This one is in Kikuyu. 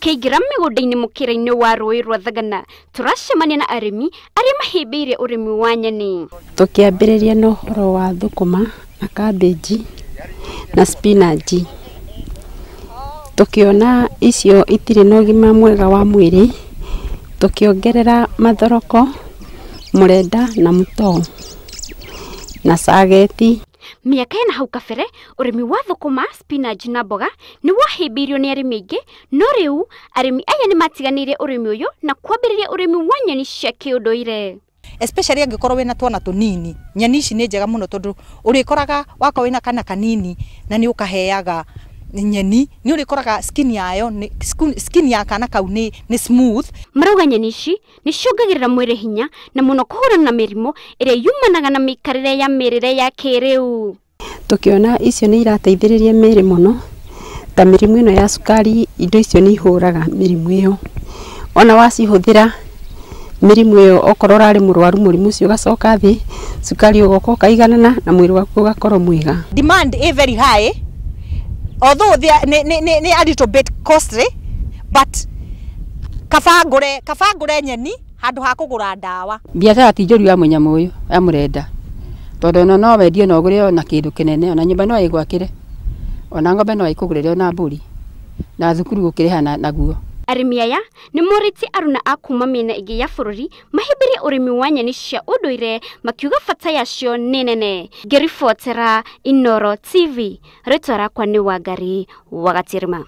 Tukiingira mĩgũnda-inĩ mũkĩra-inĩ wa rũĩ rwa Thagana, tũracemania na arĩmi arĩa mahĩmbĩirie ũrĩmi wa nyeni. Tũkĩambĩrĩria na ũhoro wa thũkũma na cabbage na spinach, tũkĩona icio itirĩ na ũgima mwega wa mwĩrĩ, tũkĩongerera mathoroko, mũrenda na mũtoo na cageti. Mĩaka ĩna hau kabere, ũrĩmi wa thũkũma, spinach na mboga nĩ wahĩmbĩirio nĩ arĩmi aingĩ, no rĩu arĩmi aya nĩ matiganĩirie ũrĩmi ũyũ na kwambĩrĩria ũrĩmi wa nyeni cia kĩũndũire. Especially angĩkorwo wĩna twana tũnini, nyeni ici nĩ njega mũno tondũ ũrĩkoraga wakorwo wĩna kana kanini na nĩ ũkaheaga nyeni, nĩ ũrĩkoraga skin yayo, skin ya kana kau nĩ smooth. Marauga nyeni ici nĩ ciongagĩrĩra mwĩrĩ hinya na mũno kũhũrana na mĩrimũ ĩrĩa yumanaga na mĩikarĩre ya mĩrĩre ya kĩrĩu. Tũkĩona icio nĩ irateithĩrĩria mĩĩrĩ mũno, ta mĩrimũ ĩno ya cukari, indo icio nĩ ihũraga mĩrimũ ĩyo. Ona wacihũthĩra mĩrimũ ĩyo, okorwo ũrarĩ mũrwaru mũrimũ ũcio ũgacoka thĩ, cukari ũgoka ũkaiganana na mwĩrĩ waku ũgakorwo mwega. Demand is very high, although they are nĩ a little bit costly, but kaba ngũre nyeni handũ ha kũgũra ndawa. Biacara ti njũru ya mũnyamũ ũyũ ya mũrenda, tondũ ona no wendie na ũgũre ona kĩndũ kĩnene, ona nyũmba no ĩgwakĩre, ona ng'ombe no ĩkũgũrĩre, ona mbũri na thukuru gũkĩrĩha naguo. Arĩmi aya nĩ morĩtie aruna a kuma mĩena ĩngĩ ya bũrũri mahĩmbĩrie ũrĩmi wa nyeni cia ũndũire, makiuga bata yacio nĩ nene. Ngĩribotera Inooro TV, rĩtwa rakwa nĩ Wangari wa Gatirima.